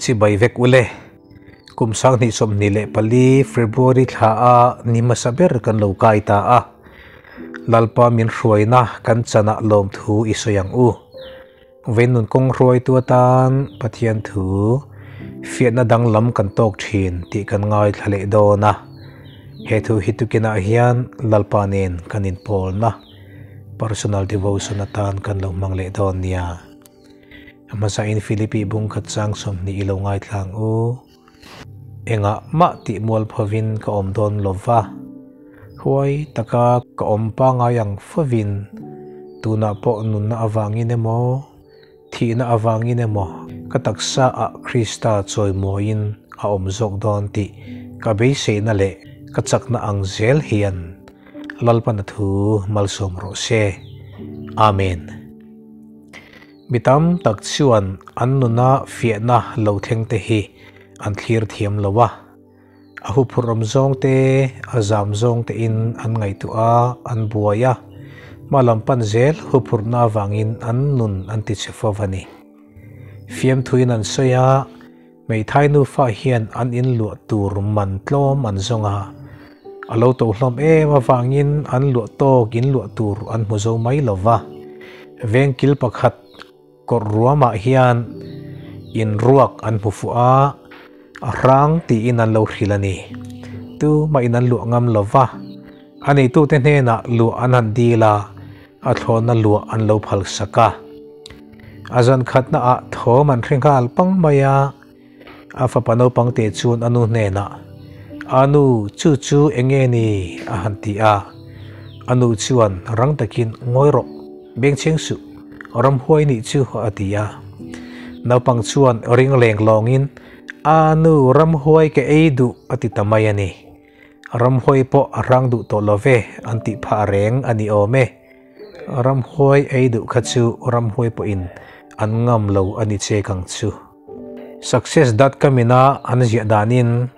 Chibai vek ule. Kum 2024 February thla a ni hmasa ber kan lo kai ta a. Lalpa min hruaina kan chanah lawmthu i sawi ang u. Veinnun kawng hruaitu atan Pathian thu fiahna danglam kan tawk thin tih kan ngaithla leh dawn a. He thu hi tukinah hian Lalpa nen kan inpawlna personal devotion atan kan lo hmang leh dawn nia. A hmasain Philippi bung khat chang 20 i lo ngaithla ang u. Engah mah tih mual phovin ka awm dawn lo va, huai taka ka awm pangai ang fovin tunah pawh nunna avangin emaw, thihna avangin emaw ka taksa ah Krista chawimawiin a awm zawk dawn tih ka beiseina leh ka chakna ang zel hian Lalpana thu malsawm rawh se. Amen. Mi tam tak chuan an nuna fiahna lo thleng te hi an thlir thiam lo a, a huphurhawm zawng te, a zam zawng te in an ngaihtuah a, an buai a, hma lam pan zel huphurhna avangin an nun an ti chhe fo va ni. Fiamthuin an sawi a, hmeithai nufa hian an in luah tur man tlawm an zawng a, a lo to hlawm em avangin an luah tawk in luah tur an hmu zo mai lo va. Vengkil pakhat kawrh ruamah hian in ruak an hmu fuh a, a hrang tiin an lo hrilh a ni. Tumah in an luah ngam lo va, a neitute hnenah luah an han dil a, a thlawhna luah an lo phal sak a. A zan khatnaah thawm an hre nghal pang mai a, a fapa naupang te chuan a nu hnenah, A nu, chu chu eng nge ni? a han ti a. A nu chuan rang takin, Ngawi rawh, bengchheng suh, ramhuai nih chu, a ti a. Naupang chuan ring leng lawngin, A nu, ramhuai ka ei duh, a ti ta mai a ni. Ramhuai pawh a rang duh tawh lo ve an tih phah reng a ni awm e. Ramhuai ei duh kha chu ramhuai pawhin an ngam lo a ni chek ang chu. Success dot com ina an ziah danin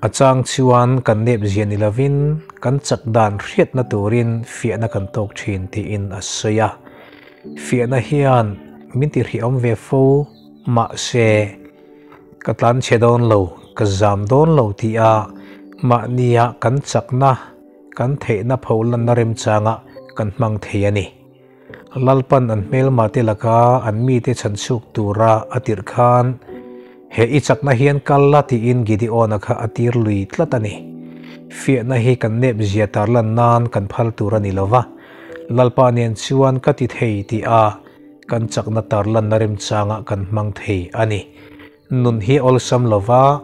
a chang chuan kan nep zia ni lovin kan chak dan hriatna turin fiahna kan tawk thin tiin a sawi a. Fiahna hian min tihriawm ve fo mahse Ka tlan chhe dawn lo, ka zam dawn lo tih a mahnia kan chakna, kan theihna pholanna remchanga kan hmang thei a ni. Lalpan an hmelma te laka an mite chhan chhuk tura a tirh khan, He i chakna hian kal la tiin Gideon-a kha a tir lui tlat a ni. Fiahna hi kan nep zia tarlan nan kan phal tur a ni lo va, Lalpa nen chuan ka ti thei tih a Kan chakna tarlanna remchangah kan hmang thei a ni. Nun hi awlsam lova,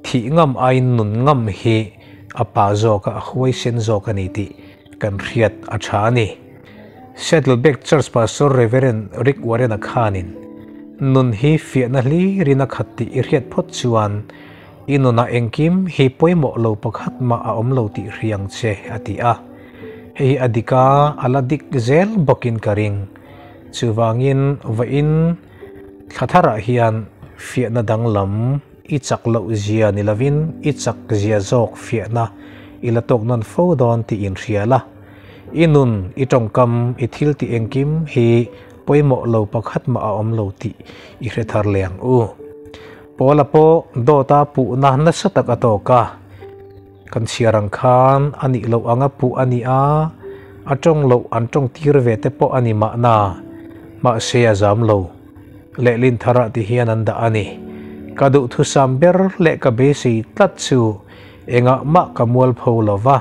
thih ngam aiin nun ngam hi a pa zawk a, a huaisen zawk a ni tih kan hriat a tha a ni. Saddleback Church Pastor Rev. Rick Warren-a khanin, Nun hi fiahna hlirin a khat tih i hriat phawt chuan i nunah engkim hi pawimawh lo pakhat mah a awm lo tih hriang che, a ti a. Hei hi a dik a, a la dik zel bawkin ka ring. Chuvangin vawiin thla tharah hian fiahna danglam i chak loh zia ni lovin i chak zia zawk fiahna i la tawk nawn fo dawn tih inhria la. I nun, i tawngkam, i thil tih engkim hi pawimawh lo pakhat mah a awm lo tih i hre thar leh ang u. Paula pawh dawta puhna nasa tak a tawk a. Kan chhiar ang khan a nih loh anga puh a ni a, a tawng loh an tawng tir ve te pawh a ni mahna, mahse a zam lo. Lehlin tharah ti hian an dah a ni. Ka duhthusam ber leh ka beisei tlat chu engah mah ka mualpho lo va,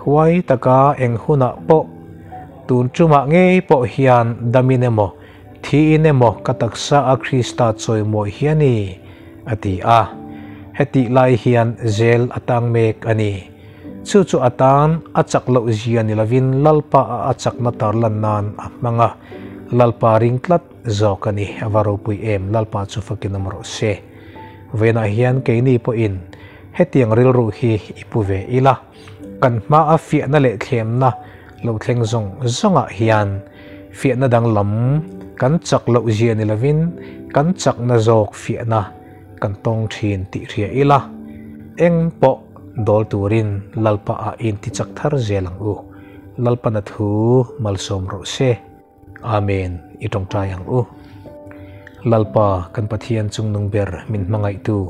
huai taka eng hunah pawh tun tumah ngei pawh hian damin emaw thiin emaw ka taksa a Krista chawimawi hi a ni, a ti a. Hetih lai hian zel a tang mek a ni. Chu chu atan a chak loh zia ni lovin Lalpa a a chakna tarlan nan a hmang a, Lalpa ring tlat zawk a ni. A va ropui em, Lalpa chu fakin awm rawh se. Vawiinah hian keini pawhin hetiang rilru hi i pu ve ila, kan hma a fiahna leh thlemna lo thleng zawng zawngah hian fiahna danglam kan chak loh zia ni lovin kan chakna zawk fiahna kan tawng thin tih hria ila, eng pawh dawl turin Lalpa ah in ti chak thar zel ang u. Lalpana thu malsawm rawh se. Amen. I tawngtai ang u. Lalpa kan Pathian chungnung ber min hmangaihtu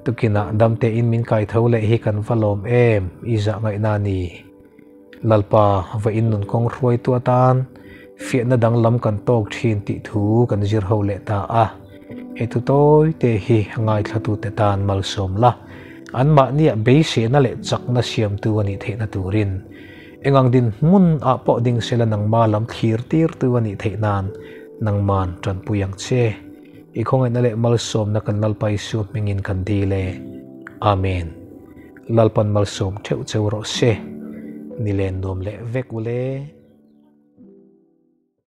tukinah damte in min kai tho leh hi kan va lawm em i zah ngaihna ni. Lalpa va in nun kawng hruaitu atan fiahna danglam kan tawk thin tih thu kan zir ho leh ta a. He thu tawi te hi ngaithlatute tan malsawm la, anmahniah beisehna leh chakna siamtu a nih theihna turin engang dinhmun ah pawh ding sela nangma lam thlir tirtu a nih theih nan nangman tanpui ang che. I khawngaihna leh malsawmna kan Lalpa Isua hmingin kan dil e. Amen. Lalpan malsawm theuh cheu rawh se. Nilen nuam leh vek ule.